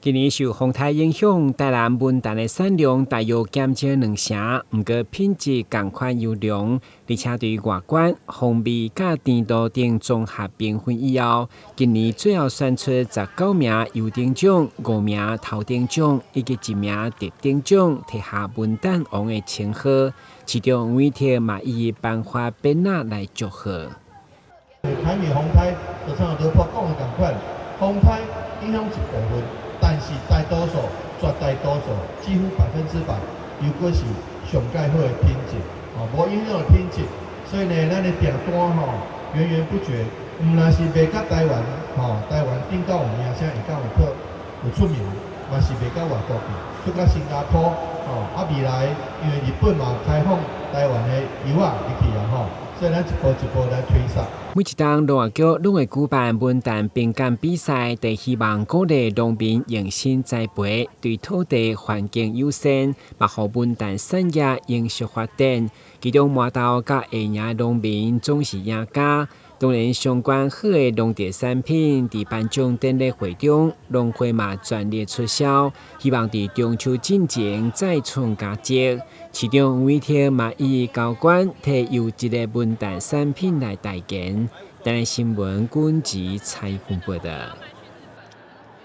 今年受風颱影響，台南文旦的產量大約減少兩成，毋過品質仝款優良，而且對外觀、風味佮甜度等綜合評分以後，今年最後選出19名優等獎、五名頭等獎以及一名特等獎，提下文旦王的稱號。市長黃偉哲嘛一一頒發鞭仔來祝賀。凱米風颱就像劉婆講的仝款，風颱影響一部分。但是大多數、絕大多數，幾乎100%，猶閣是上蓋好的品質，哦，無影響的品質。所以呢，咱的訂單吼源源不絕，毋但是賣甲台灣，吼，台灣頂較有名聲，會較有特有出名，嘛是賣到外國去，出到新加坡，吼，啊未來因為日本嘛開放台灣的柚仔入去啊，吼，所以咱一步一步來推捒。每一冬農業局攏會舉辦文旦評鑑比賽，就希望鼓勵農民用心栽培，對土地環境友善，嘛予文旦產業永續發展。其中麻豆佮下營的農民總是贏家。當然，相關好的農特產品，佇頒獎典禮會中，農會嘛全力促銷，希望佇中秋進前再創佳績。市長黃偉哲嘛以高官提優質的文旦產品來代言。台南新聞軍籍採訪報導。